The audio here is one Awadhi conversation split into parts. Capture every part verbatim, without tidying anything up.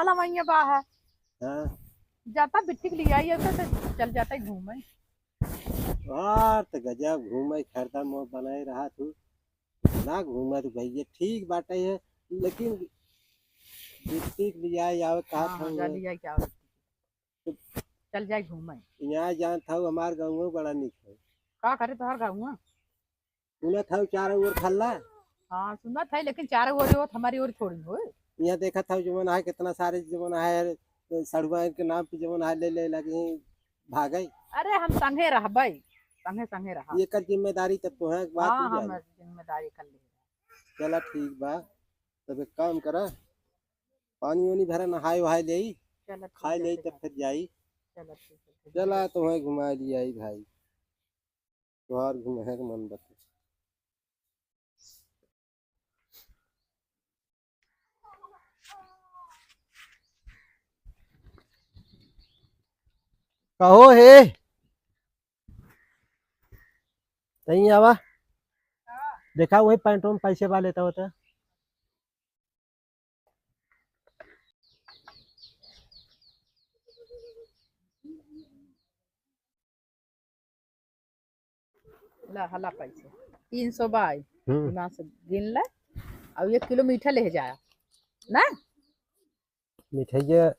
लमैया बा है। हाँ। जाता बिट्टी के लियाई, अब तो चल जाता ही घूमे। वाह, तो गजब घूमे, खर्चा मोह बनाए रहा तू। ना घूमे तो भैया, ठीक बाटे है, लेकिन बिट्टी के लियाई आवे, कहा हाँ, था हाँ, जा वो। लियाई क्या आवे? तो चल जाए घूमे। यहाँ जानत हऊ, हमार गाँव बड़ा निक है। का करे तोहर गाँव? सुनत हऊ चारों ओर खल्ला। हाँ, सुनत है, लेकिन चारों ओर होत, हमारी ओर थोड़ी होए। यहाँ देखत हऊ जवन है, कितना सारे जवन है, सड़ुआइन के नाम पे जवन है, ले ले लगे भागे। अरे, हम संगे रहबे, संगे संगे रहब। एकर जिम्मेदारी तब तोहे बात हाँ, हो हम जाई। जिम्मेदारी कर ले। चला ठीक बा, तब एक काम करा, पानी वानी भरा, नहाए वहाए लेई, चला ठीक खाए है, लेई, ठीक तब है। फिर जाई। चला ठीक है, ठीक है। चला तोहे घुमा लियाई भाई, तोहार घूमे के मन बा। कहो हे, तहीं आवा। देखा वही पैंटों में पैसे बा लेता होता। ला, हला पैसे। तीन सौ बाई। हम्म। दिमाग से गिन ले। अब एक किलो मीठा ले जाया। ना? मिठाइया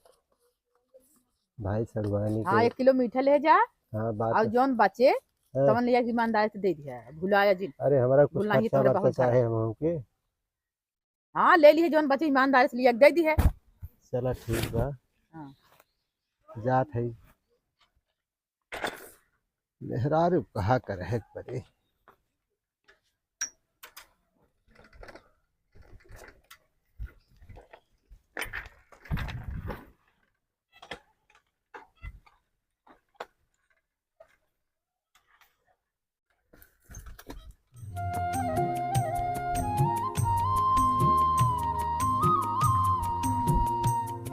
भाई सड़ुआनी हाँ, के। एक किलो मीठा ले जा। हाँ, बात और है। जौन बचे, हाँ। तवन लिया के ईमानदारी से दे दिया। भुलाया जिन। अरे, हमारा कुछ भुलाही खर्चा तोहरे बर्चा बहुत चाहे सारा। हम हमके। हाँ, ले लिए, जौन बचे ईमानदारी से लिया के दे दी है। चला ठीक बा। हाँ। जात है। मेहरारू कहा कर है परे।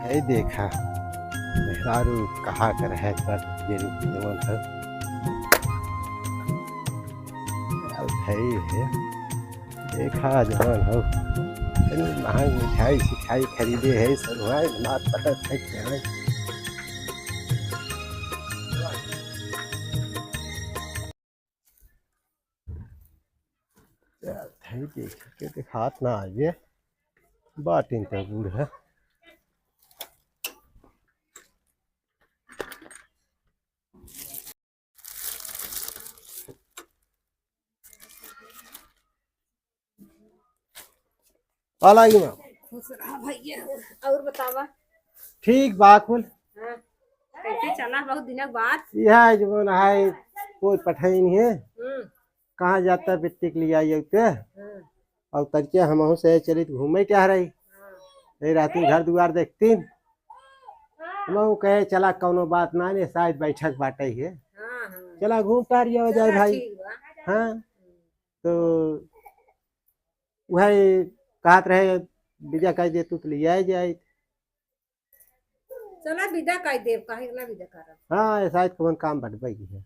है देखा, मेहरारू कहा कर है पर ये रूप जवन है। अब है ही है, देखा जवन हो, इतनी महंग मिठाई सिठाई खरीदे है, सब भाई, ना पता था क्या है। चल, थई देख के देखात ना आइए, बाटिन तो बूढ़ है। आ लागी माँ। खुश रहा भैया। और बतावा? ठीक बा कुल। हाँ। कैसे चला बहुत दिनक बाद? यह जवन है, कोई पठाई नहीं है। हम्म। कहाँ जाता बिट्टी के लिए आई होते? हम्म। और तड़के हमहू से चलित घूमे क्या रही? हाँ। ये राती घर दुआर देखतीन। हाँ। हमहू कहे चला कौनो बात ना ने, शायद बैठक बाटे ही है। हाँ, हाँ। चला घूम टहर आवा जाए चला भाई। ठीक बा। हाँ। हम्म। तो वही कहत रहे, विदा कर दे तू तो लिया जाए। चला विदा कर देब, काहे ना विदा करब? हाँ, ऐसा है, कौन काम बटबई है।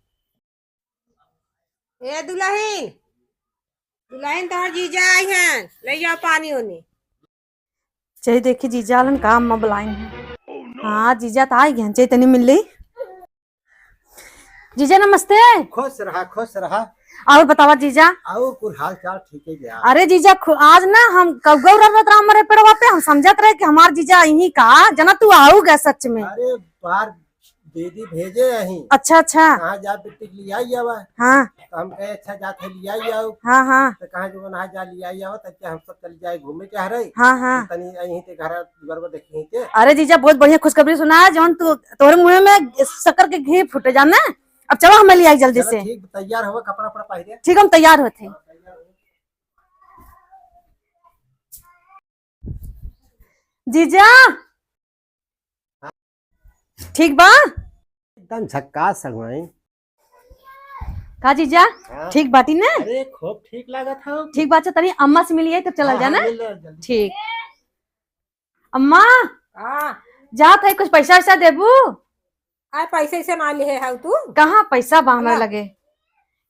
ए दुलहिन, दुलहिन तोहर जीजा आई हैं, ले जाओ पानी ओनी। चाहे देखी जीजा आलन का अम्मा बुलाइन है। हाँ, जीजा त आई गए, चाहे तनी मिल ली। जीजा नमस्ते। खुश रहा, खुश रहा। और बतावा जीजा? और कुल हाल चाल ठीक है क्या? अरे जीजा, खु-, आज ना हम कौगौ रहत रहा हमारे पेड़वा पे, हम समझत रहे कि हमार जीजा यहीं का, जना तू आऊ गए सच में। अरे बाहर दीदी भेजे यहीं। अच्छा, अच्छा। कहाँ जा बिट्टी के लिया आवा। हाँ। तो हम कहे अच्छा जात है लिया आओ। हाँ, हाँ। तो कहाँ जो ना जा लिया आओ, तो क्या हम सब चल जाए घूमे क्या रहे? हाँ, हाँ। तो तनी यहीं ते घर दुआर देखी थे। अरे जीजा, बहुत बढ़िया खुशखबरी सुना है, जौन तू तोहरे मुँह में शक्कर के घी फूटे जाने। अब चलो, हमें ले आई जल्दी चलो, से। ठीक, तैयार हो, कपड़ा उपड़ा पहने। ठीक, हम तैयार होते हैं। हाँ, तैयार हो। जीजा। ठीक बा? एकदम झक्कास सड़ुआइन। का जीजा? हाँ। ठीक बाटी ने? अरे, खूब ठीक लागत हो। ठीक बा, अच्छा, तनी अम्मा से मिलिए, तब चला हाँ, जाना। हाँ, मिल लो जल्दी। ठीक। अम्मा, हाँ। जात है, कुछ पैसा वैसा देबू? आय, पैसा ऐसे ना लिहे है तू? कहाँ पैसा बा हमरा ना। लगे?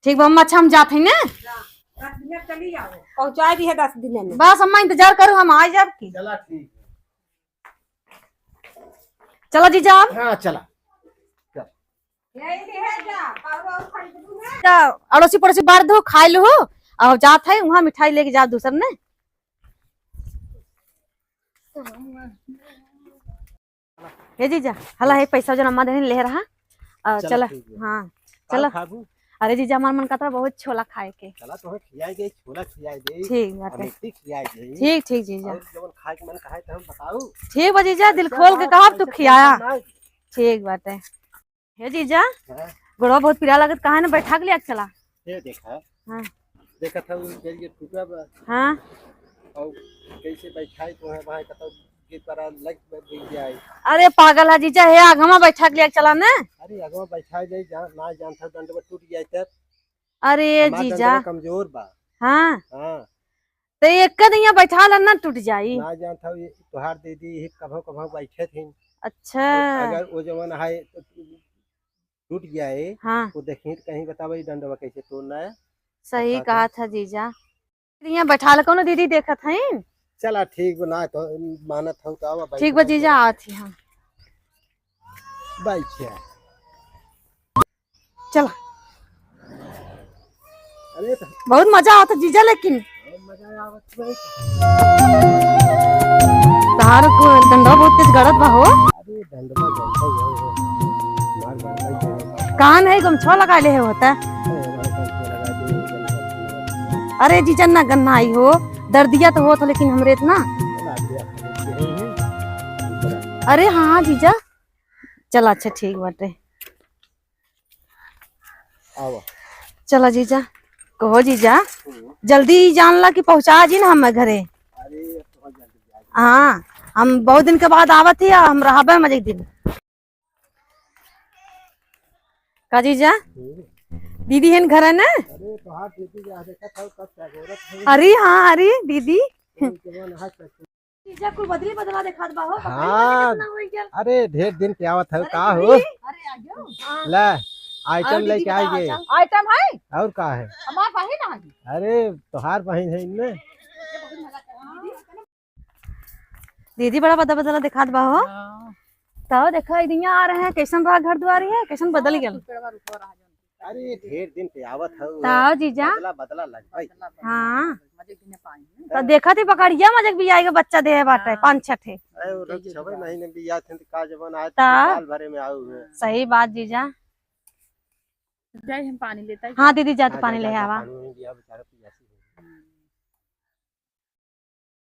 ठीक बा अम्मा, अच्छा, हम जात है ना। जा, दस दिन में चली जाओ। पहुँचा दी है दस दिन में। बस अम्मा, इंतजार करो, हम आ जाब की। चला ठीक। चला जीजा, अब। हाँ, चला। तो अड़ोसी पड़ोसी बांट दो, खाए लो हो, और जात है वहाँ मिठाई लेके जाओ दूसर ने। हे जीजा, हला है पैसा जो अम्मा देने ले रहा। आ, चला, चला। ठीक बा। हाँ, का चला। खाबू? अरे जीजा, हमार मन करता बहुत छोला खाए के। चला, तोहे खियाई दे, छोला खियाई दे, ठीक बाटे। अमेठी खियाई दे। ठीक, ठीक जीजा। और जवन खाए के मन कहे त हम बताऊ। ठीक बा जीजा, दिल खोल के कहब तू खियाया। ठीक बाटे। हे जीजा, हाँ। गोड़वा बहुत पीरा लागत, कहाँ न बैठा के लिया चला? ये देखा। हाँ। देखत है, वो जरिए टूटा बा। हाँ। और कैसे बैठाई तो है, वहाँ कतौ गिर पड़ा, लग गिर जाए। अरे पागल है जीजा, हे आगमा बैठा के लिया चला ना। अरे आगमा बैठा ले, जान, ना जानता डंडवा टूट जाए तब। अरे हमार जीजा। डंडवा कमजोर बा। हाँ। हाँ। तो एक दइया बैठा ला ना टूट जाई। ना जानत हौ, ये तोहार दीदी ही कभौ कभौ बैठे थी। अच्छा। अगर वो जवन है तो टूट जाए, हाँ। वो देखी तो कहीं बतावे डंडवा कैसे तोड़ना है। सही कहा था जीजा। यहाँ बैठा ला, कौनो दीदी देखत हईन। चला ठीक बा, ना तो मानत हौ तो आवा, ठीक बा जीजा, आवत ही हम। बैठ जा। चला। अरे तो बहुत मजा आवत जीजा, लेकिन हाँ, मजा आवत बा। तहार को डंडवा बहुत तेज गड़त बा हो। अरे डंडवा गड़त बा हो। मार मार के गड़त बा। कान है गमछा लगा ले होता। अरे हमारे पास तो लगा दे, गड़त बा। अरे जीजा ना गन्ना आई हो, दर्दिया तो होत हो, लेकिन हमरे इतना। चला, अरे हाँ जीजा, चला अच्छा ठीक बाटे। आवा। चला जीजा, कहो जीजा, हम्म। जल्दी जान ला कि पहुँचा जी ना हम घरे। अरे, अब तो जल्दी जाए। हाँ, हम बहुत दिन के बाद आवत ही, हम रहबे मजे दिन। का जीजा? हम्म। दीदी है घर है ना? अरे, तोहार दीदी जा देखत हौ, कब से गोरत है। अरे हाँ, अरे दीदी। कोई जवान है, जीजा, कुल बदली बदला देखात बा हो, पता नहीं हाँ। कितना हो गया। अरे, ढेर दिन के आवत है, अरे, का दीदी। हो? अरे, आ गयो। हाँ। ले, आइटम और दीदी लेके बताओ, आई गे। आइटम है? और का है? हमार बहिन आ गई। अरे, तोहार बहिन है इनमें। दीदी, बड़ा बदला बदला देखात बा हो। हाँ। तो देखा, इदिया आ रहे हैं, कैसन रहा घर दुआरी है, कैसन बदल गया। अरे, ढेर दिन पे आवत हौ, ताऊ जीजा। बदला, बदला लगबै। हाँ। मजे के न पाई। तो देखत ही बकरिया मजे के बियाई के बच्चा देहे बाटे, हाँ। पाँच छठे। अरे, वो लोग छवे महीने बियात हैं, तो का जवन आए, ता? साल भरे में आऊ है। सही बात जीजा। जाए हम पानी लेता ही। हाँ दीदी, जा तो हाँ, पानी जा, ले जा, आवा। पानी वानी लिया, बेचारा पियासी है। हम्म।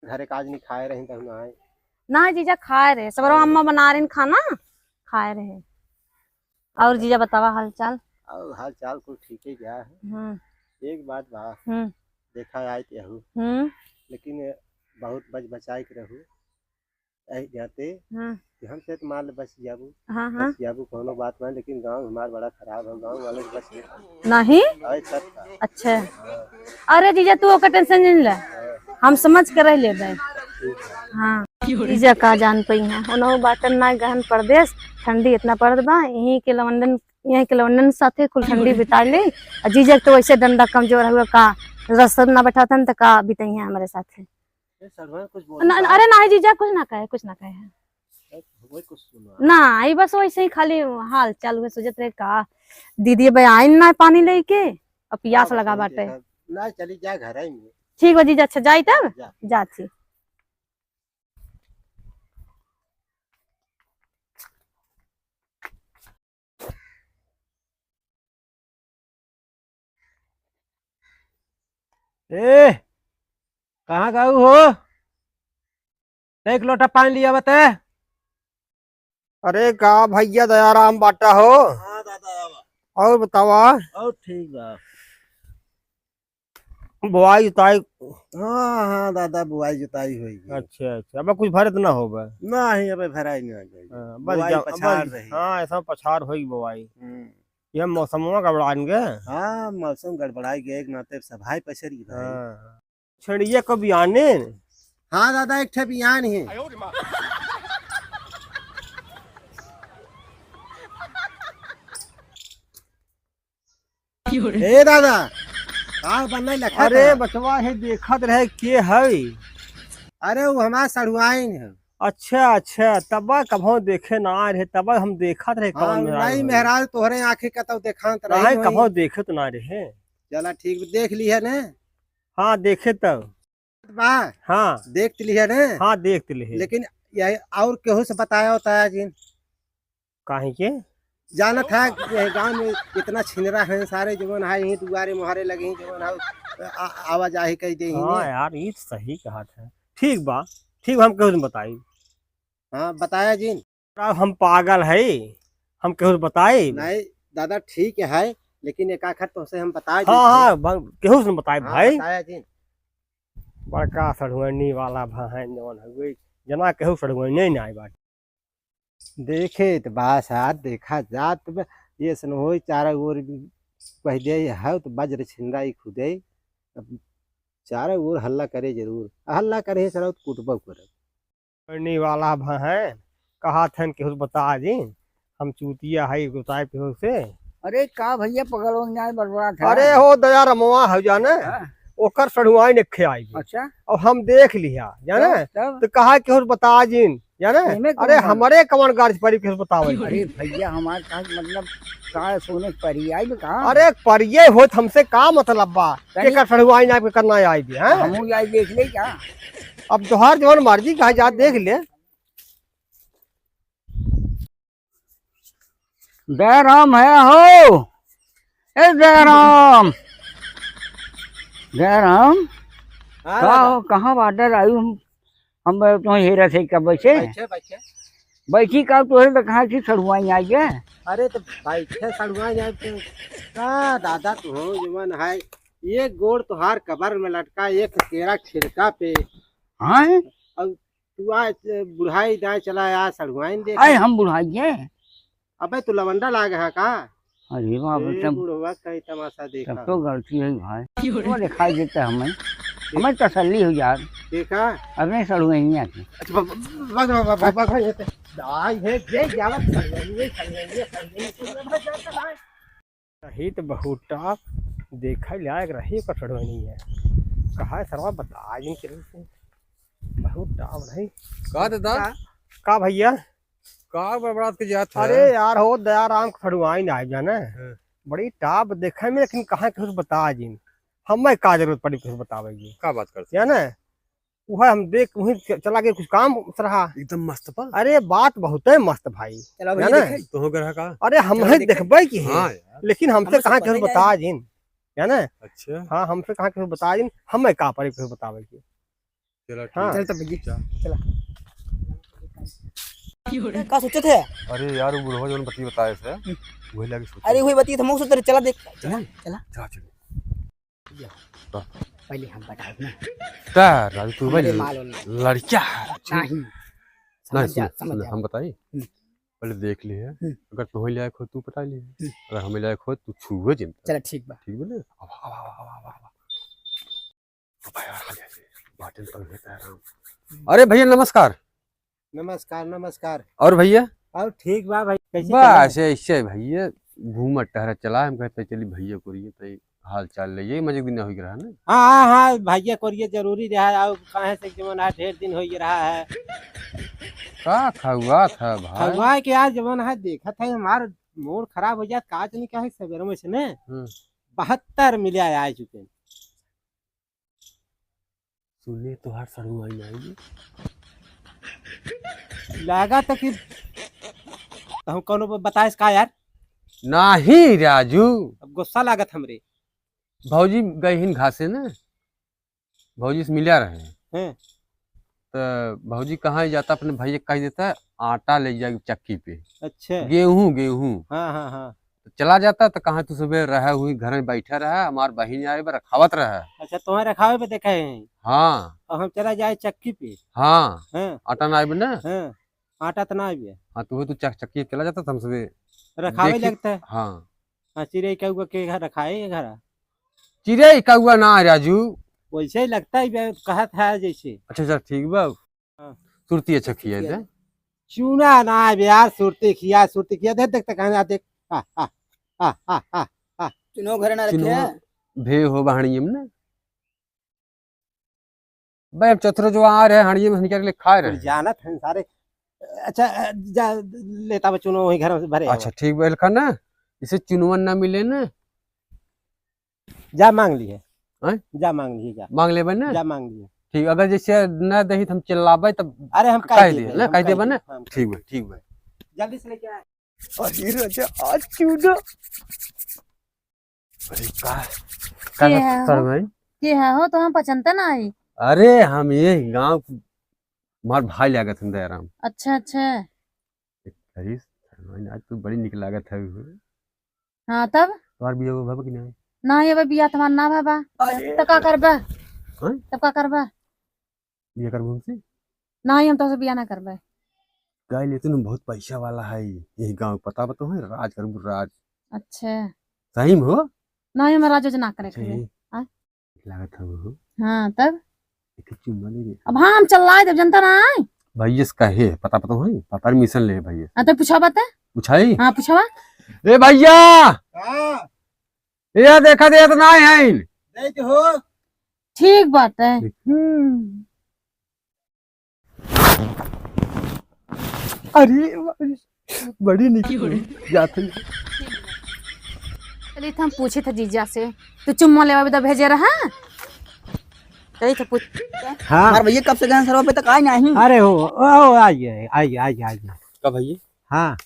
घरे काज नहीं खाए रही तब ना आए। ना जीजा, खाए रहे, सबरो हाँ। अम्मा बना रही खाना, खाए रहे। और जीजा बतावा हाल चाल? और हाल चाल कुल ठीक ही गया है। हम्म। एक बात बा, हम्म। देखा आए ते हूँ। हम्म। लेकिन बहुत बच बचाए के रहू। ऐ जाते हम्म। कि हमसे तो मान ले बच जाबू। हाँ, हाँ। बच जाबू, कोनो बात ना, लेकिन गाँव हमार बड़ा खराब है, गाँव वाले से बच ले। नहीं? आए तब का। अच्छा। अरे जीजा, तू ओकर टेंशन नहीं ले, हम समझ के रह लेबे। हाँ। जीजा का जान पई हैं, उन्हों बाटन ना गहन परदेस, ठंडी इतना पड़त बा, यहीं के लवंडन, यहीं के लवंडन साथे कुल ठंडी बिता ले। आ जीजा के तो वैसे डंडा कमजोर हुआ का, रसद ना बैठा थन त का बितई हैं हमारे साथे। ए, सड़वा कुछ बोल ना, रहा है। अरे नाही जीजा, कुछ ना कहे, कुछ ना कहे। ए, वही कुछ सुना। ना, ई बस वैसे ही खाली हाल चाल हुए सोचत रहे का दीदी बे आइन ना पानी लेके, अब पियास हाँ, लगा बस वही बाटे। देखा। ना, चली जा घर आई में। ठीक बा जीजा, अच्छा जाई तब? जा। जात ही। ए, कहाँ गऊ हो? एक लोटा पानी लिया बता। अरे का भैया दयाराम बाटा हो? हाँ दादा, आवा। और बतावा? और ठीक बा। बुआई जुताई? हाँ, हाँ दादा, बुआई जुताई होई गई। अच्छा, अच्छा, अब कुछ भरत ना होबे? नहीं, अबे भराई ना जाई। हाँ, बस बुआई जा-, पछाड़ बस, रही। हाँ, ऐसा पछाड़ होई बुआई। हम्म। यह मौसमवा गड़बड़ान गे। हाँ, मौसम गड़बड़ाई गे, एक नाते सभाई पसरी भाई। हाँ। छेड़िया कभी आने? हाँ दादा, एक ठे बियान है। ए दादा, का बनने लखा अरे था? बचवा है, देखत रहे के है? अरे वो हमार सड़ुआइन है। अच्छा, अच्छा, तब कभो देखे ना रहे, तब हम देखत रहे हाँ, कौन मेहरारू नहीं, है। मेहरारू तोहरे आँखी का तब देखात रही नहीं, होई। कभो देखे तो ना रहे। चला ठीक, देख लिहे ने। हाँ, देखे तब। बा। हाँ। देख तो लिहे ने। हाँ, देख तो लिहे। लेकिन यही और केहू से बताया होता है जिन। काहे के? जानत है कि यह गाँव में इतना छिनरा है, सारे जवन है यहीं दुआरे मुहारे लगे हैं, जवन है आ-, आवाजाही कई दे ही हाँ ने। यार, ई तो सही कहत है। ठीक बा, ठीक, हम केहू से बताई। हाँ, बताया जिन। अब हम पागल है, हम केहू से बताई? नहीं दादा, ठीक है, लेकिन एक आखर तोहसे हम बताए हाँ, देते हैं। हाँ, ब-, केहू से बताई हाँ, भाई? बताया जिन। बड़का सढ़ुआइनी वाला भाई जवन हउए, जना केहू सढ़ुआइने नाहीं बाटे। देखे त बा साथ, देखा जात बा, ये सन होई चारों ओर भी कह दे, हउ त बज्र छिनरा ही खुदे, अब चारों ओर हल्ला करे जरूर, हल्ला करे सरौ त कुटबो करब। सढ़ुआइनी वाला भाई, कहा थन केहू से बता जी, हम चूतिया है, बताए केहू से। अरे का भइया, पगल हो जाए, बड़बड़ात है। अरे हो दया रमवा हो जाने, हाँ। ओकर सढ़ुआइन एक्खे आई। अच्छा। अब हम देख लिहा, जाने? तब, तब? तो कहा केहू से बता जिन, जाने? एमे कौन अरे बात? हमरे कवन गाज परी केहू से बतावे? अरे भइया, हमार का मतलब, का सोने परी आई बे का? अरे परिये होत हमसे का मतलब बा? तनी केकर सढ़ुआइन आइबे, केकर ना आइबे, हैं? हमहू जाई देख ले का? अब तोहार जवन मर्जी कहा जा देख ले। दयाराम है हो, ए दयाराम, दयाराम, हाँ, का दादा। हो, कहाँ बाटे राजू? हम, हम तो हेरत है कब से। बैठे, बैठे। बैठी का तोहरे तो कहाँ से सढ़ुआइन आई है? अरे तो बैठे सढ़ुआइन आई तो का दादा तू हो जवन है, एक गोड़ तोहार कबर में लटका, एक केरा छिलका पे। हाँ? और तू आज बुढ़ाई दाए चला आ सढ़ुआइन देख। आए हम बुढ़ाई है? अबे तू लवंडा लाग है का? अरे बाप रे, ए तब, बुढ़वा का ही तमाशा देखा। तब तो गलती है भाई। वो दिखाई देता हमें, हमें तसल्ली हो यार। देखा? अब नहीं सड़ुआइनिया की। अच्छा, ब-, ब-, भाई, ये तो दाई है, जे जावत सड़ुआइनिया, सड़ुआइनिया, सड़ुआइनिया, सड़ुआइनिया, भाई, जाता भाई। रही तो बहुत टाप, देखा लायक रही ओकर सड़ुआइनिया। कहा सरवा बता जिन के से, बहुत टाप रही। का दादा? का, का भइया? का बड़बड़ात के जात है? अरे यार हो दयाराम के सड़ुआइन आए जाने। हाँ। बड़ी टाप देखे में, लेकिन कहाँ के कुछ बता जिन। हमें का जरूरत पड़ी कुछ बतावे की? का बात करते? या ना? वह हम देख वहीं च-, चला गए कुछ काम सरहा। एकदम मस्त बा। अरे बात बहुत है मस्त भाई। चला है भैया ना? देखे। तो हो गया का? अरे हम चला ही देखे। देखबे की है। हाँ यार। लेकिन हमसे हमसे कहाँ पता कुछ ही बता नहीं। जिन? या ना? अच्छा। हाँ, हमसे कहाँ कुछ बता जिन? हमें का पड़ी कुछ बतावे की? चला ठीक हाँ। है। चल तब भैया, जा। चला। का सोचत है? अरे यार, वो बुढ़वा जौन बतिया बताए से, हम्म। वही लागे सोचे। अरे वही बतिया तो हम सोचत रहे, चला देख। चला, चला। चला, चल। जा। हाँ। पहले हम बताए ना। ता राजू, तू हमरे भाई माल वाला। लड़का है। नहीं। नहीं, समझ जा, सुन, समझ सुन, जा। हम बताई। हम्म। पहले देख लिए। हम्म। अगर तोहे लायक हो, तू पटा लिए। हम्म। अगर हमें लायक हो, तू छुए जिन। चला, ठीक बा। ठीक बा ना? अब, अब, अब। बाटन पर लेता है राम। अरे भैया नमस्कार। नमस्कार, नमस्कार। और भैया? और ठीक बा भाई, कैसे बस चल रहा है? ऐसे भैया घूमत टहरत चला, हम कहते चली भैया को रही तो हाल चाल ले, ये मजे दिन हो रहा ना। हाँ, हाँ, हाँ, भैया को ये जरूरी रहा है, और काहे से जवन है ढेर दिन हो ही रहा है। का खौआत है भाई? खौआ के यार जवन है देखत है हमार मूड खराब हो जात, का जानी काहे सवेरे में से ने हम्म। बहत्तर मिले आ चुके। सुने तोहार सड़ुआइन आई। लागा त कि तहु कौनो ब-, बताइस का यार? नाही राजू। अब गुस्सा लागत हमरे। भौजी गई हिन घासे न, भौजी से मिला रहे। हैं। त भौजी कहाँ जाता, अपने भैया कह देता, आटा ले जाए चक्की पे। अच्छा। गेहूं, गेहूं। हाँ, हाँ, हाँ। तो चला जाता तो कहाँ तू सुबह रहा हुई, घर में बैठा रहा, हमार बहिन आए बा, रखावत रहा। अच्छा, तुम्हें रखावे पे देखा है? हाँ। और हम चला जाए चक्की पे? हाँ। हाँ। आटा ना आए बा ना? हाँ। आटा तो ना आए बा। हाँ, तो वो तू चक-, चक्की पे चला जाता तो हम सुबह रखावे देखी। लगता है। हाँ। हाँ, चिड़ै कौआ के घर रखाए ये घर। चिड़ै कौआ ना राजू। वैसे ही लगता है बे, कहत है जैसे। अच्छा, अच्छा, ठीक बा। हाँ। सुरती अच्छा खिया दे। चूना ना बे यार, सुरती खिया, सुरती खिया दे, देख तक कहना देख। आ, आ, आ, आ, आ। चुनो घर ना रखे चुनो हैं। भे हो बहनियम ना। बे, हम चतरो जो आ रहे, हड़िये में हनिकर के लिए खाए रहे। जानत हैं सारे। अच्छा, जा लेता बा चुनो वही घर में भरे अच्छा, हो। ठीक बा, एलखा ना, इसे चुनवन ना मिले ना। जा मांग लिए। हैं? जा मांग लिए, जा। मांग लेबे ना? जा मांग लिए। ठीक, अगर जैसे ना दही त हम चिल्लाबे तब अरे हम कह कह दे, दे, ना, हम कह कह देबे दे, ना? हम कह ठीक बा, दे। ठीक बा। जल्दी से लेके आए। अरे राजा, आज क्यों ना? अरे का, का के है कर हो? भाई? के है हो? तो हम पहचानते ना आई। अरे हम ये गांव के, हमार भाई लागत हैं दयाराम। अच्छा, अच्छा। अरे, आज तो बड़ी निक लागत है हो। हाँ, तब? तोहार बियाह भवा कि नहीं? नहीं, अबे बियाह तोहार ना भवा। अरे। त का करबा? हाँ? तब का करबा? बियाह करबो हमसे? नहीं, हम तोहसे बियाह ना करबे। गाय लेते न बहुत पैसा वाला है यही गांव, पता बा तो है, राज करबो राज। अच्छा। सही में हो? नहीं, हमें राज उज ना करे अच्छा, के। ये हाँ? लागत है वो। हाँ, तब? एक चुम्मा ले ले। अब हाँ, हम चिल्लाए देब, जनता ना आए। भैया से कहे, पता, पता है, पता permission ले भैया। हाँ, तो पूछा बात है? पूछाई? हाँ, पूछा। ए भैया! हाँ। ए देखा दे तो ना है। देख हो। ठीक बात है। हम्म। अरे, बड़ी निक जात है। चलिए, तो हम पूछे थे जीजा से, तू चुम्मा लेवा बदे भेजे रहा? चलिए, तो पूछ। हाँ। हमार भैया कब से गए हैं सरवा पे तक आए नहीं। अरे हो, ओ, आइए, आइए, आइए, आइए। का भैया? हाँ।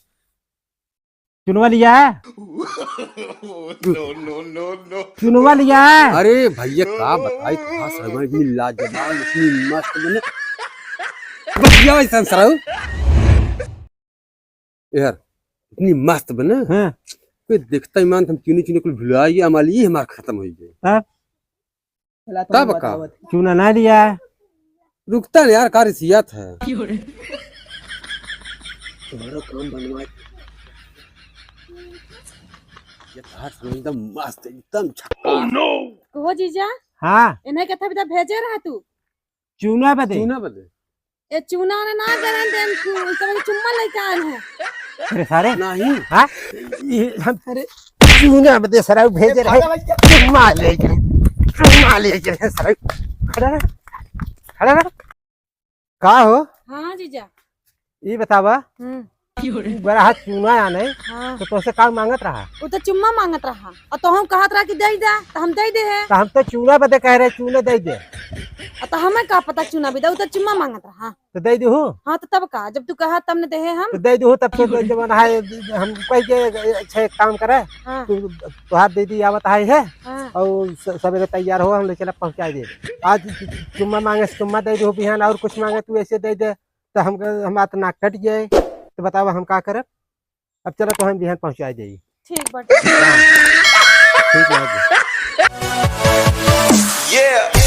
चुनवा लिया है? No, no, no, no। चुनवा लिया है? अरे भैया, का बताई, तोहार सरवा इतनी लाजवाब, इतनी मस्त बने। भैया, ऐसा सरवा। यार, इतनी मस्त बने। हाँ। कोई देखता ईमान, हम चुनी चुनी कुल भुला गया, हमारे लिए हमार खत्म हो गया। तब? तब का? चूना ना लिया है। रुकता ना यार, का रिसियात है। क्यों रे? तुम्हारा काम बनवा। ये तो हाथ में एकदम मस्त, एकदम छक्का। Oh no! कहो जीजा। हाँ। इन्हें कथा भी तो भेजे रहा तू। चूना बदे। चूना बदे। ए चूना ने ना जरन देन तू, ई सब चुम्मा लेके आन है। अरे सारे। नहीं। हाँ? ये हम सारे चूना बदे सराउ भेजे रहे। चुम्मा लेके। चुम्मा लेके रहे सराउ। खड़ा रह। खड़ा रह। का हो? हाँ जीजा। ई बतावा। हम्म। उ बड़ा हाथ चूना आने, हाँ। तो तोसे का मांगत रहा? उ तो चुम्मा मांगत रहा। और तो हम कहत रहा कि दे दे, तो हम दे दे है। तो हम तो चूना बदे कह रहे, चूना दे दे। और तो हमें का पता चूना बदे, उ तो चुम्मा मांगत रहा। तो दे दे हो। हाँ, तो तब का, जब तू कहा तब न दे है हम। तो दे दे हो, तब तो जब है, हम कह के, अच्छा एक काम करे, हाँ। तू तोहार दीदी आवत है, है? हाँ। और स-, सवेरे तैयार हो, हम ले चला पहुँचा दे। आज चुम्मा मांगे, चुम्मा दे दे हो बिहान, और कुछ मांगे तू ऐसे दे दे। तो हम, हमार तो नाक कट जाए, तो बतावा हम का करब? अब चलो तो हम बिहान पहुँचा जाई। ठीक बाटे। हाँ, ठीक बाटे। Yeah।